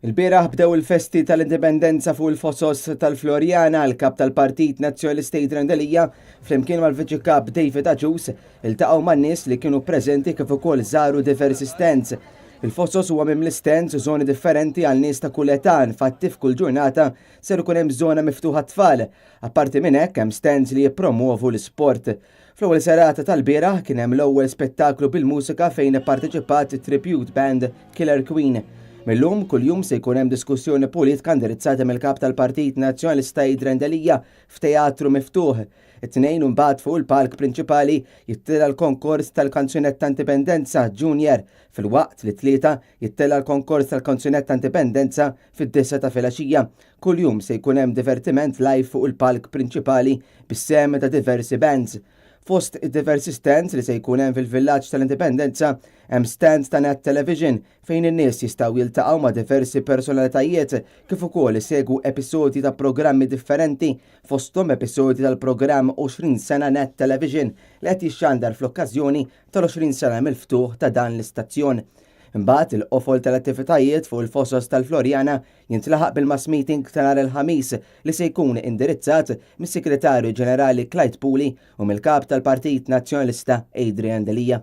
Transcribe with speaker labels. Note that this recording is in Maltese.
Speaker 1: Ilbieraħ bdew il-festi tal-Indipendenza fuq il-Fosos tal-Floriana. Il-Kap tal-Partit Nazzjonalista Adrian Delia flimkien mal-Viċi Kap David Agius iltaqgħu man-nies li kienu preżenti kif ukoll żaru diversi stands. Il-Fosos huwa mimli stands u żoni differenti għal nies ta' kull età, infatti f'kull ġurnata ser ikun hemm żona miftuħa għat-tfal. Apparti minn hekk hemm stands li jippromwovu l-isport. Fl-ewwel serata tal-bieraħ kien hemm l-ewwel spettaklu bil-mużika fejn ipparteċipat it-tribute band Killer Queen. Mil-lum kuljum se jkun hemm diskussjoni politika indirizzata mill-Kap tal-Partit Nazzjonalista Adrian Delia f'teatru miftuħ. It-Tnejn imbagħad fuq il-palk prinċipali jittela' l-konkors tal-kanzunetta Indipendenza Junior filwaqt li t-Tlieta jittela' l-konkors tal-kanzunetta Indipendenza fid-disgħa ta' filgħaxija. Kuljum se jkun hemm divertiment live fuq il-palk prinċipali bis-sehem ta' diversi bands. Fost id-diversi stands li se jkun hemm fil-Villaġġ tal-Indipendenza hemm stand ta' Net Television fejn in-nies jistgħu jiltaqgħu ma' diversi personalitajiet kif ukoll isegwu episodji ta' programmi differenti fosthom episodji tal-programm 20 sena Net Television li qed jixxandar fl-okkażjoni tal-20 sena mill-ftuħ ta' dan l-istazzjon. Imbagħad il-qofol tal-attivitajiet fuq il-Fosos tal-Floriana jintlaħaq bil-mass meeting ta' nhar il-Ħamis li se jkun indirizzat mis-Segretarju Ġenerali Clyde Puli u mill-Kap tal-Partit Nazzjonalista Adrian Delia.